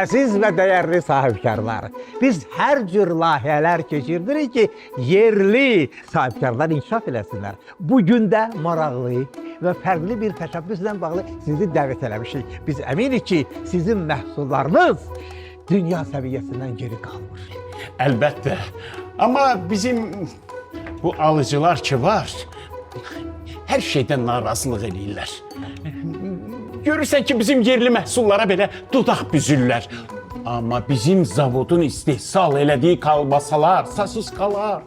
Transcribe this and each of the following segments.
Əziz və dəyərli sahibkarlar, biz hər cür layihələr keçirdirik ki, yerli sahibkarlar inkişaf eləsinlər. Bu gün də maraqlı və fərqli bir təşəbbüslə bağlı sizi dəvət eləmişik. Biz əminik ki, sizin məhsullarınız dünya səviyyəsindən geri qalmır. Əlbəttə. Amma bizim bu alıcılar ki var, hər şeydən narazılıq eləyirlər. Görürsən ki, bizim yerli məhsullara belə dodaq büzürlər. Amma bizim zavodun istehsal elədiyi kalbasalar, sosiskalar,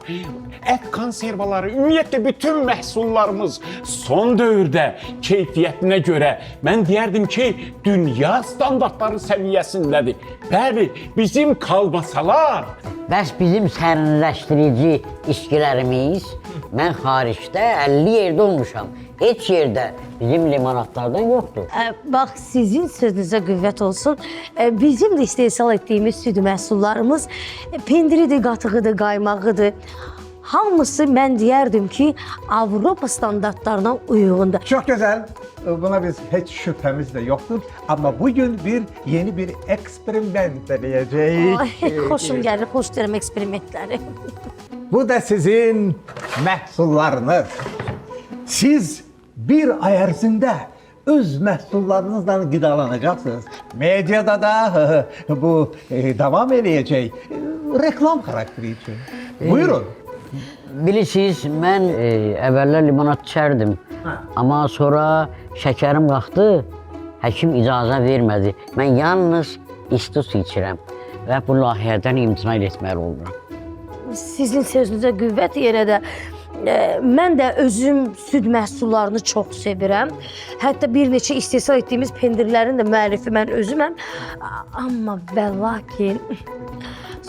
ət konservaları, ümumiyyətlə bütün məhsullarımız son dövrdə keyfiyyətinə görə mən deyərdim ki, dünya standartları səviyyəsindədir. Bəli, bizim kalbasalar. Bəs bizim sərinləşdirici içkilərimiz, mən xaricdə 50 yerdə olmuşam. Heç yerdə bizim limonadlardan yoxdur. Bax, sizin sözünüzə qüvvət olsun. Bizim də istehsal etdiyimiz süd məhsullarımız pendiridir, qatığıdır, qaymağıdır. Hamısı mən deyərdim ki, Avropa standartlarına uyğundur. Çox gözəl. Buna biz heç şübhəmiz də yoxdur. Amma bugün bir yeni bir eksperiment eləyəcəyik. Ay, xoşum gəlir, xoşlayıram eksperimentləri. Bu da sizin məhsullarınız. Siz bir ay ərzində öz məhsullarınızla qidalanacaqsınız. Mediada da bu davam eləyəcək. Reklam xarakteri üçün. Buyurun. Bilirsiniz, mən əvvəllər limonad içərdim. Amma sonra şəkərim qalxdı, həkim icazə vermədi. Mən yalnız isti su içirəm və bu layihədən imtina etməli oluram. Sizin sözünüzə qüvvət yenə də mən də özüm süd məhsullarını çox sevirəm. Hətta bir neçə istehsal etdiyimiz pendirlərin də müəllifi mən özüməm. Amma və lakin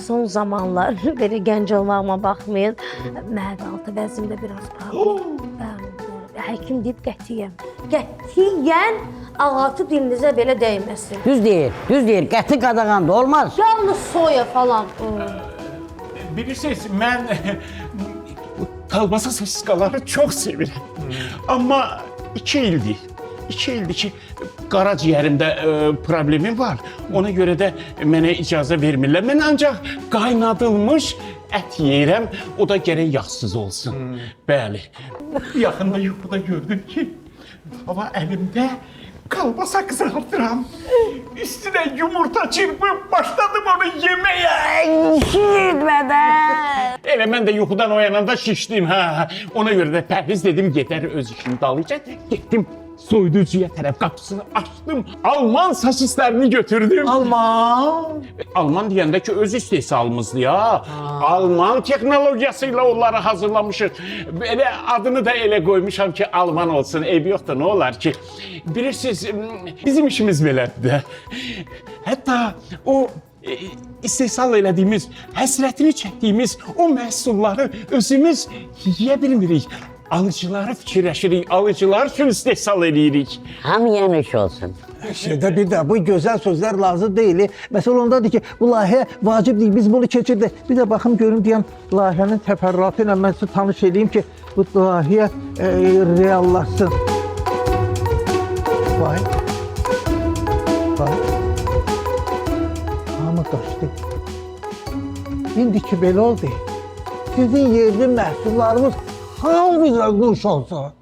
son zamanlar belə gənc olmağıma baxmayın, mədə altı vəzimdə biraz problem. Bəli, bəli. Həkim deyib qətiyyən, qətiyyən ağaltı dilinizə belə dəyməsin. Düz deyir, düz deyir. Qəti qadağandır, olmaz. Yalnız soya falan. Bilirsiniz, mən bu kalbasa sosiskaları çox sevirəm. Amma 2 ildir, 2 ildir ki, qaraciyərimdə problemim var. Ona görə də mənə icazə vermirlər. Mən ancaq qaynadılmış ət yeyirəm, o da gərək yağsız olsun. Bəli. Yaxında yuxuda gördüm ki, hava əlimdə kalbasa qızartıram. Üstünə yumurta çırpıb başladım onu yeməyə. Şişirtmədən. Elə mən də yuxudan oyananda şişdim ha. Ona görə də pəhriz dedim gedər öz işini dalıca. Getdim soyuducuya tərəf qapısını açdım. Alman sosislərini götürdüm. Alman. Alman deyəndə ki öz istehsalımızdır ya. Alman texnologiyası ilə onları hazırlamışıq. Belə adını da elə qoymuşam ki Alman olsun. Eybi yoxdur, nə olar ki? Bilirsiniz, bizim işimiz belədir də. Hətta o istehsal elədiyimiz, həsrətini çəkdiyimiz o məhsulları özümüz yeyə bilmirik. Alıcıları fikirləşirik, alıcılar üçün istehsal eləyirik. Hamıya nuş olsun. Şeydə bir də bu gözəl sözlər lazım deyil. Məsələ ondadır ki, bu layihə vacibdir. Biz bunu keçirdik. Bir də baxım görüm deyən layihənin təfərrüatı ilə mən sizi tanış eləyim ki, bu layihə reallaşsın. Vay. Vay. Hamı qaçdı. İndi ki belə oldu. Sizin yerli məhsullarınız hamımıza nuş olsun.